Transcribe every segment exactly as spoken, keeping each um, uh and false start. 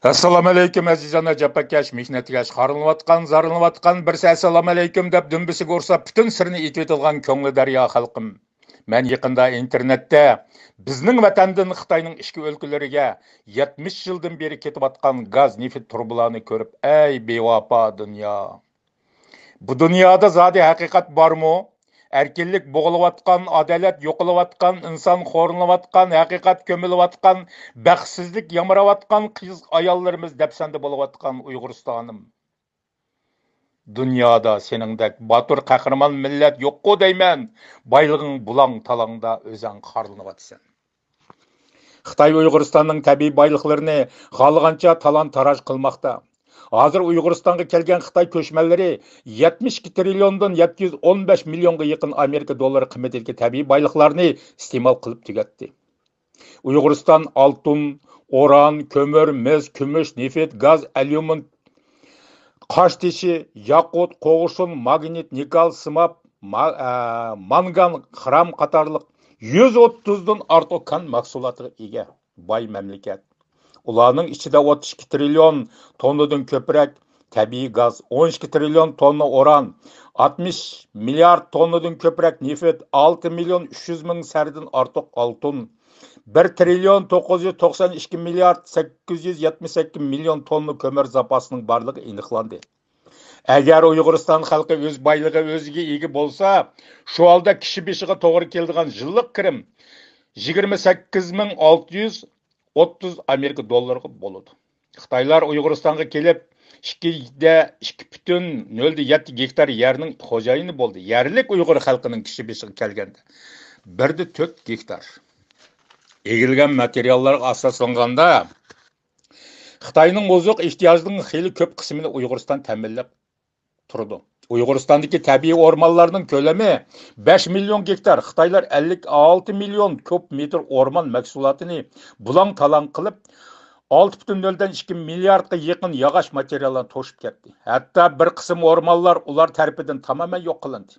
ئەسسالامۇئەلەيكۇم، ئەزىزانە جاپاكەش، مېھنەتكەش، خارلىنىۋاتقان، زارلىنىۋاتقان، بىرسى ئەسسالامۇئەلەيكۇم دەپ دۈمبىسىگە ئۇرسا، پۈتۈن سىرىنى ئېيتىۋېتىدىغان كۆڭلى دەريا خەلقىم. مەن يېقىندا ئىنتېرنېتتە بىزنىڭ ۋەتەندىن خىتاينىڭ ئىچكى ئۆلكىلىرىگە يەتمىش يىلدىن بېرى كېتىۋاتقان گاز، نېفىت تۇرۇبىلارنى كۆرۈپ، ئەي بىۋاپا دۇنيا! بۇ دۇنيادا زادى ھەقىقەت بارمۇ؟ ئەركىنلىك بوغۇلۇۋاتقان، ئادالەت يوقىلىۋاتقان، ئىنسان خورلىنىۋاتقان، ھەقىقەت كۆمۈلۈۋاتقان، بەختسىزلىك يامراۋاتقان قىز-ئاياللىرىمىز دەپسەندە بولۇۋاتقان ئۇيغۇرىستانىم. دۇنيادا سېنىڭدەك باتۇر قەھرىمان مىللەت يوققۇ دەيمەن، بايلىقىڭ بۇلاڭ-تالاڭدا ئۆزەڭ خارلىنىۋاتىسەن. خىتاي ئۇيغۇرىستاننىڭ تەبىئىي بايلىقلىرىنى خالىغانچە تالان-تاراج قىلماقتا. ھازىر ئۇيغۇرىستانغا كەلگەن خىتاي كۆچمەنلىرى يەتمىش ئىككى تىرىليوندىن يەتتە يۈز ئون بەش مىليونغا يېقىن ئامېرىكا دوللىرى قىممىتىدىكى تەبىئىي بايلىقلارنى ئىستېمال قىلىپ تۈگەتتى. ئۇيغۇرىستان ئالتۇن، ئوران، كۆمۈر، مىس، كۈمۈش، نېفىت، گاز، ئەليۇمىن، قاشتېشى، ياقۇت، قوغۇشۇن، ماگنىت، نىكال، سىماب، ما-، ئە، مانگان، خرام قاتارلىق يۈز ئوتتۇزدىن ئارتۇق كان مەھسۇلاتىغا ئىگە باي مەملىكەت. ئۇلارنىڭ ئىچىدە ئوتتۇز ئىككى تىرىليون توننىدىن كۆپرەك تەبىئىي گاز، ئون ئىككى تىرىليون توننا ئوران، ئاتمىش مىليارد توننىدىن كۆپرەك نېفىت، ئالتە مىليون ئۈچ يۈز مىڭ سەردىن ئارتۇق ئالتۇن، بىر تىرىليون توققۇز يۈز توقسان ئىككى مىليارد سەككىز يۈز يەتمىش سەككىز مىليون توننا كۆمۈر زاپاسىنىڭ بارلىقى ئېنىقلاندى. ئەگەر ئۇيغۇرىستان خەلقى ئۆز بايلىقى ئۆزىگە ئىگە بولسا، شۇ ھالدا كىشى بېشىغا توغرا كېلىدىغان يىللىق كىرىم يىگىرمە سەككىز مىڭ ئالتە يۈز ئوتتۇز ئامېرىكا دوللىرىغا بولىدۇ. خىتايلار ئۇيغۇرىستانغا كېلىپ، ئىككى دە ئىككى پۈتۈن نۆل يەتتە گېكتار يەرنىڭ خوجايىنى بولدى. يەرلىك ئۇيغۇر خەلقىنىڭ كىشى بېشىغا كەلگەندە، بىر دە تۆت گېكتار. ئېگىلگەن ماتېرىياللارغا ئاساسلانغاندا، خىتاينىڭ ئوزۇق ئېھتىياجىنىڭ خېلى كۆپ قىسمىنى ئۇيغۇرىستان تەمىنلەپ تۇرىدۇ. ئۇيغۇرىستاندىكى تەبىئىي ئورمانلارنىڭ كۆلىمى بەش مىليون گېكتار، خىتايلار ئەللىك ئالتە مىليون كۇب مېتىر ئورمان مەھسۇلاتىنى بۇلاڭ-تالاڭ قىلىپ، ئالتە پۈتۈن نۆلدىن ئىككى مىلياردقا يېقىن ياغاچ ماتېرىياللارنى توشۇپ كەتتى. ھەتتا بىر قىسىم ئورمانلار ئۇلار تەرىپىدىن تامامەن يوق قىلىندى.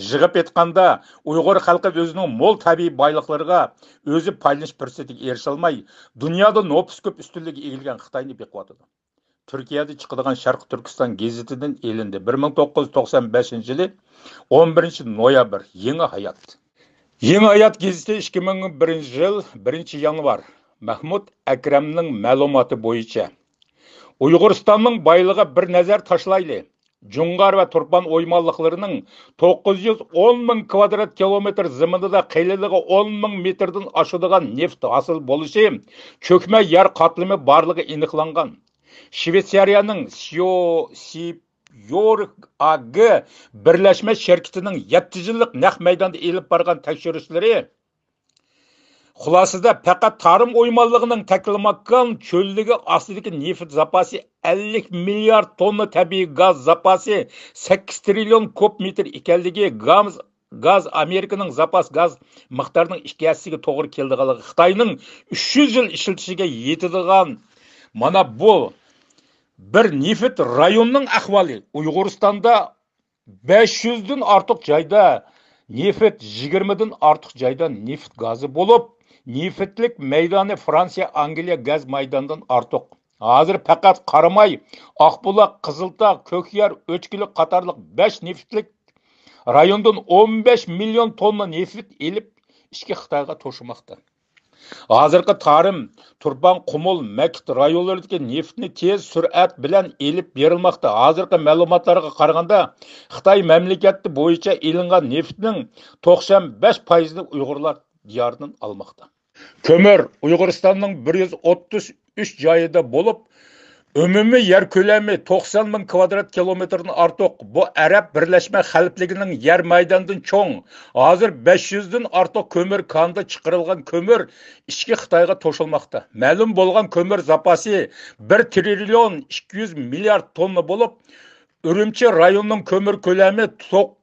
يىغىپ ئېيتقاندا، ئۇيغۇر خەلقى ئۆزىنىڭ مول تەبىئىي بايلىقلىرىغا ئۆزى پايدىلىنىش پۇرسىتىگە ئېرىشەلمەي، دۇنيادا نوپۇس كۆپ ئۈستۈنلۈككە ئىگىلىگەن خىتاينى بېقىۋاتىدۇ. تۈركىيەدە چىقىدىغان شەرقىي تۈركىستان گېزىتىدىن ئېلىندى. بىر مىڭ توققۇز يۈز توقسان بەشىنچى يىلى ئون بىرىنچى نويابىر، يېڭى ھايات. يېڭى ھايات گېزىتى، ئىككى مىڭ بىرىنچى يىل، بىرىنچى يانۋار. مەھمۇت ئەكرەمنىڭ مەلۇماتى بويىچە، ئۇيغۇرىستاننىڭ بايلىقىغا بىر نەزەر تاشلايلى. جۇڭغار ۋە تۇرپان ئويمانلىقلىرىنىڭ توققۇز يۈز ئون مىڭ كىۋادرات كىلومېتىر زېمىنىدا قېلىنلىقى ئون مىڭ مېتىردىن ئاشىدىغان نېفىت ھاسىل بولۇشى، چۆكمە يەر قاتلىمى بارلىقى ئېنىقلانغان. شۋېتسىيەنىڭ سيو-، سيورگ ئاگ بىرلەشمە شىركىتىنىڭ يەتتە يىللىق نەق مەيداندا ئېلىپ بارغان تەكشۈرۈشلىرى خۇلاسىدە، پەقەت تارىم ئويمانلىقىنىڭ تەكلىماكان چۆللۈكى ئاستىدىكى نېفىت زاپاسى ئەللىك مىليارد توننا، تەبىئىي گاز زاپاسى سەككىز تىرىليون كۇب مېتىر ئىكەنلىكى، گاز، گاز ئامېرىكىنىڭ زاپاس گاز مىقدارىنىڭ ئىككى ھەسسىگە توغرا كېلىدىغانلىقى، خىتاينىڭ ئۈچ يۈز يىل ئىشلىتىشىگە يېتىدىغان، مانا بۇ بىر نېفىت رايوننىڭ ئەھۋالى. ئۇيغۇرىستاندا بەش يۈزدىن ئارتۇق جايدا نېفىت، يىگىرمىدىن ئارتۇق جايدا نېفىت گازى بولۇپ، نېفىتلىك مەيدانى فرانسىيە، ئانگلىيە گاز مەيدانىدىن ئارتۇق. ھازىر پەقەت قاراماي، ئاقبۇلاق، قىزىلتاغ، كۆكيەر، ئۆچكىلىك قاتارلىق بەش نېفىتلىك رايوندىن ئون بەش مىليون توننا نېفىت ئېلىپ، ئىچكى خىتايغا توشۇماقتا. ھازىرقى تارىم، تۇرپان، قۇمۇل، مەكىت رايونلىرىدىكى نېفىتنى تېز سۈرئەت بىلەن ئېلىپ بېرىلماقتا. ھازىرقى مەلۇماتلارغا قارىغاندا، خىتاي مەملىكەتتە بويىچە ئېلىنغان نېفىتنىڭ توقسان بەش پايىزىنى ئۇيغۇرلار دىيارىدىن ئالماقتا. كۆمۈر ئۇيغۇرىستاننىڭ بىر يۈز ئوتتۇز ئۈچ جايىدا بولۇپ، ئومۇمىي يەر كۆلىمى توقسان مىڭ كىۋادرات كىلومېتىردىن ئارتۇق. بۇ ئەرەب بىرلەشمە خەلىپىلىكىنىڭ يەر مەيدانىدىن چوڭ. ھازىر بەش يۈزدىن ئارتۇق كۆمۈر كانىدا چىقىرىلغان كۆمۈر ئىچكى خىتايغا توشۇلماقتا. مەلۇم بولغان كۆمۈر زاپاسى بىر تىرىليون ئىككى يۈز مىليارد توننا بولۇپ، ئۈرۈمچى رايونىنىڭ كۆمۈر كۆلەمى توق-،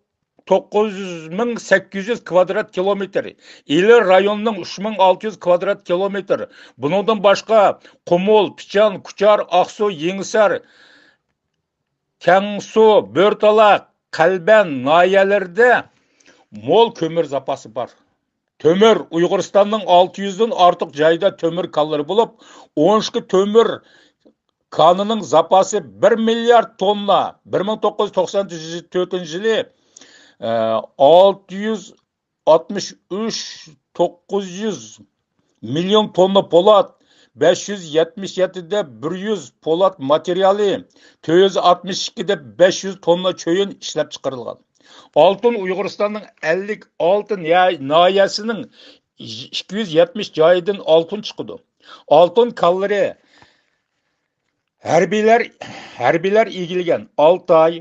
توققۇز مىڭ سەككىز يۈز كىۋادرات كىلومېتىر، ئىلى رايونىنىڭ ئۈچ مىڭ ئالتە يۈز كىۋادرات كىلومېتىر. بۇنىڭدىن باشقا، قۇمۇل، پىچان، كۇچار، ئاقسۇ، يېڭىسار، كەڭسۇ، بۆرتالا، قەلبەن ناھىيەلىرىدە مول كۆمۈر زاپاسى بار. تۆمۈر، ئۇيغۇرىستاننىڭ ئالتە يۈزدىن ئارتۇق جايىدا تۆمۈر كانلىرى بولۇپ، ئون ئىككى تۆمۈر، كانىنىڭ زاپاسى بىر مىليارد توننا. بىر مىڭ توققۇز يۈز توقسان تۆتىنچى يىلى، ئە، ئالتە يۈز ئاتمىش ئۈچ توققۇز يۈز مىليون توننا پولات، بەش يۈز يەتمىش يەتتىدە بىر يۈز پولات ماتېرىيالى، تۆت يۈز ئاتمىش ئىككىدە بەش يۈز توننا چويۇن ئىشلەپ چىقىرىلغان. ئالتۇن ئۇيغۇرىستاننىڭ ئەللىك ئالتە ناھىيەسىنىڭ ئىككى يۈز يەتمىش جايىدىن ئالتۇن چىقىدۇ. ئالتۇن كانلىرى ھەربىيلەر، ھەربىيلەر ئىگىلىگەن ئالتاي،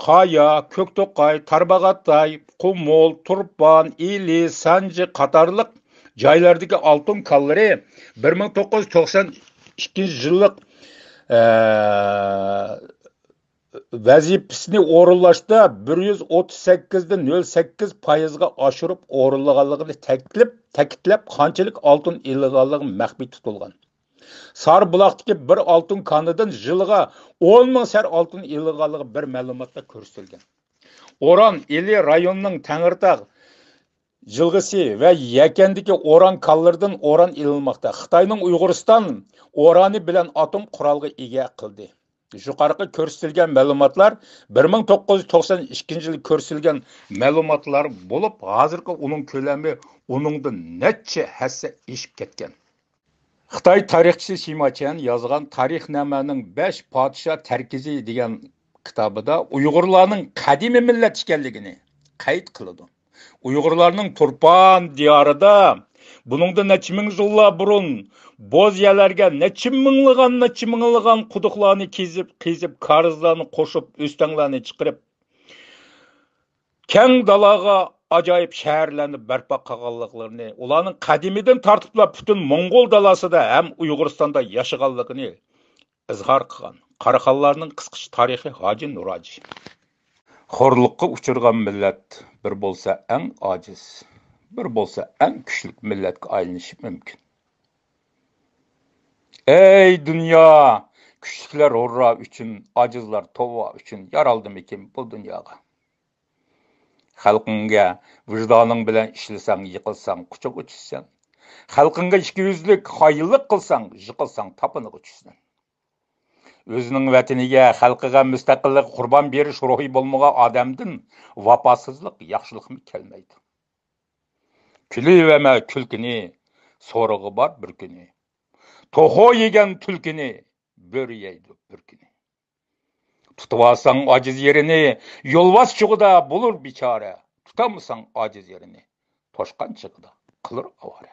قايا، كۆكتوقاي، تارباغاتاي، قۇمۇل، تۇرپان، ئىلى، سانجى قاتارلىق جايلاردىكى ئالتۇن كانلىرى بىر مىڭ توققۇز يۈز توقسان ئىككىنچى يىللىق، ئە، ۋەزىپىسىنى ئورۇنلاشتا بىر يۈز ئوتتۇز سەككىز دىن نۆل سەككىز پايىزغا ئاشۇرۇپ ئورۇنلىغانلىقىنى تەكلىپ، تەكىتلەپ، قانچىلىك ئالتۇن ئېلىنغانلىقى مەخپىي تۇتۇلغان. سارىبۇلاقتىكى بىر ئالتۇن كانىدىن يىلىغا ئون مىڭ سەر ئالتۇن ئېلىنغانلىقى بىر مەلۇماتتا كۆرسىتىلگەن. ئوران ئىلى رايونىنىڭ تەڭرىتاغ جىلغىسى ۋە يەكەندىكى ئوران كانلىرىدىن ئوران ئېلىنماقتا. خىتاينىڭ ئۇيغۇرىستان ئورانى بىلەن ئاتوم قورالىغا ئىگە قىلدى. يۇقىرىقى كۆرسىتىلگەن مەلۇماتلار بىر مىڭ توققۇز يۈز توقسان ئىككىنچى يىلى كۆرسىتىلگەن مەلۇماتلار بولۇپ، ھازىرقى ئۇنىڭ كۆلىمى ئۇنىڭدىن نەچچە ھەسسە ئېشىپ كەتكەن. خىتاي تارىخچىسى شىما چيەن يازغان تارىخنامەنىڭ بەش پادىشاھ تەركىزى دېگەن كىتابىدا ئۇيغۇرلارنىڭ قەدىمىي مىللەت ئىكەنلىكىنى قەيت قىلىدۇ. ئۇيغۇرلارنىڭ تۇرپان دىيارىدا بۇنىڭدىن نەچچە مىڭ يىللار بۇرۇن بوز يەرلەرگە نەچچە مىڭلىغان، نەچچە مىڭلىغان قۇدۇقلارنى كېزىپ، قېزىپ، كارىزلارنى قوشۇپ، ئۆستەڭلەرنى چىقىرىپ، كەڭ دالاغا ئاجايىپ شەھەرلەرنى بەرپا قىلغانلىقلىرىنى، ئۇلارنىڭ قەدىمىدىن تارتىپلا پۈتۈن موڭغۇل دالاسىدا ھەم ئۇيغۇرىستاندا ياشىغانلىقىنى ئىزھار قىلغان قاراخانلارنىڭ قىسقىچە تارىخى ھاجى نۇراجى. خورلۇققا ئۇچرىغان مىللەت بىر بولسا ئەڭ ئاجىز، بىر بولسا ئەڭ كۈچلۈك مىللەتكە ئايلىنىشى مۇمكىن. ئەي دۇنيا! كۈچلۈكلەر ھۇررا ئۈچۈن، ئاجىزلار توۋا ئۈچۈن يارالدىمىكىن بۇ دۇنياغا؟ خەلقىڭگە ۋىجدانىڭ بىلەن ئىشلىسەڭ، يىقىلساڭ قۇچىغا چۈشىسەن. خەلقىڭگە ئىككى يۈزلۈك خائىنلىق قىلساڭ، يىقىلساڭ تاپىنىغا چۈشىسەن. ئۆزىنىڭ ۋەتىنىگە، خەلقىگە مۇستەقىللىق قۇربان بېرىش روھى بولمىغان ئادەمدىن ۋاپاسىزلىق، ياخشىلىقمۇ كەلمەيدۇ. كۈلۈۋەرمە كۈلكىنى، سورىقى بار بىر كۈنى. توخۇ يېگەن تۈلكىنى بۆرە يەيدۇ بىر كۈنى. تۇتۇۋالساڭ ئاجىز يېرىنى، يولۋاس چۇغىدا بولۇر بىچارە. تۇتالمىساڭ ئاجىز يېرىنى، توشقان چېغىدا قىلۇر ئاۋارە.